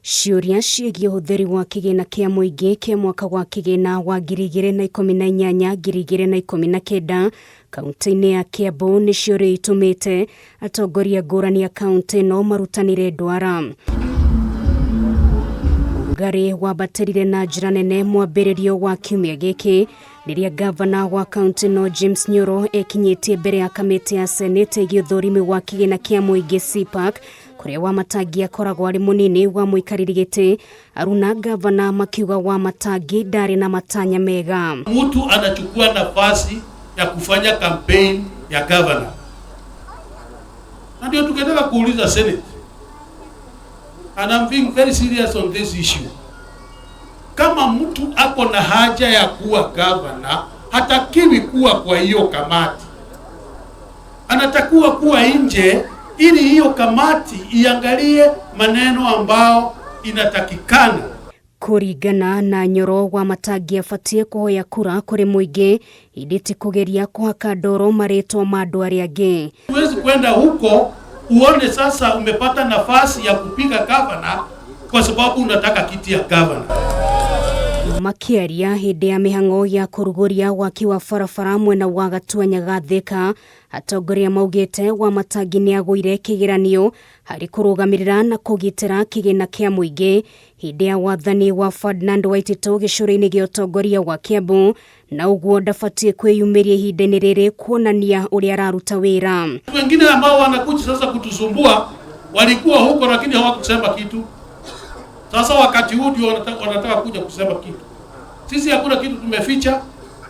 Ciũria ciĩgiĩ ũhũthĩri wa kĩgĩna kĩa mũingĩ kĩa mwaka wa kĩgĩna wa 2018 2019 kaunti-inĩ ya Kiambu nĩcio rĩu itũmĩte atongoria ngũrani a kaunti ĩno marutanĩre ndwara. Ũrugarĩ wambatĩrire na njĩra nene mwambĩrĩrio wa kiumia gĩkĩ rĩrĩa gavana wa kaunti ĩno James Nyoro ekinyĩtie mbere ya kamĩtĩ ya senate ĩgiĩ ũthũrimi wa kĩgĩna kĩa mũingĩ CPAC, kũrĩa Wamatangi akoragwo arĩ mũnini wa mũikarĩri gĩtĩ. Aruna gavana makiuga Wamatangi ndarĩ na matanya mega. Mtu anachukua nafasi ya kufanya campaign ya governor, na ndio tukitaka kuuliza Senate, and I'm being very serious on this issue. Kama mtu ako na haja ya kuwa governor, hatakiwi kuwa kwa hiyo kamati, anatakiwa kuwa nje ili hiyo kamati iangalie maneno ambao inatakikana. Kũringana na Nyoro, Wamatangi abatie kũhoya kura kũrĩ mũingĩ ĩndĩ ti kũgeria kũhaka ndoro marĩtwa ma andũ arĩa angĩ. Huwezi kwenda huko uone sasa umepata nafasi ya kupiga gavana kwa sababu unataka kiti ya gavana. Makĩaria hĩndĩ ya mĩhang'o ya kũrugũria waki wa barabara mwena wa Gatuanyaga Thika, atongoria maugĩte Wamatangi nĩ agũire kĩgeranio harĩ kũrũgamĩrĩra na kũgitĩra kĩgĩna kĩa mũingĩ hĩndĩ ya wathani wa Ferdinand Waititu gĩcũrĩ-inĩ gĩa ũtongoria wa Kiambu, na ũguo ndabatiĩ kwĩyumĩria ihinda-inĩ rĩrĩ kuonania ũrĩa araruta wĩra. Wengine ambao wanakuja sasa kutusumbua walikuwa huko lakini hawakusema kitu. Sasa wakati huu ndio wanataka kuja kusema kitu. Sisi hakuna kitu tumeficha,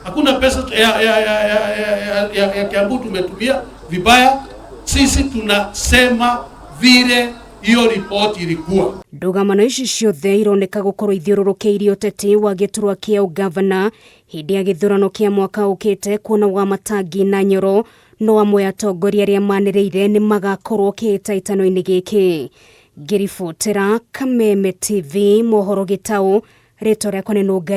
hakuna pesa ya Kiambu tumetumia vibaya. Sisi tunasema vile hiyo ripoti ilikuwa. Ndũgamano ici ciothe ironeka gũkorwo ithiũrũrũkĩirie ũteti wa gĩturwa kĩa ũgavana hĩndĩ ya gĩthurano kĩa mwaka ũkĩte, kuona Wamatangi na Nyoro no amwe atongoria arĩa manĩrĩire nĩ magakorwo kĩhĩtahĩtano-inĩ gĩkĩ. Ngĩribotera Kameme TV mohoro gĩtaũ, rĩtwa rĩakwa nĩ Nũngari.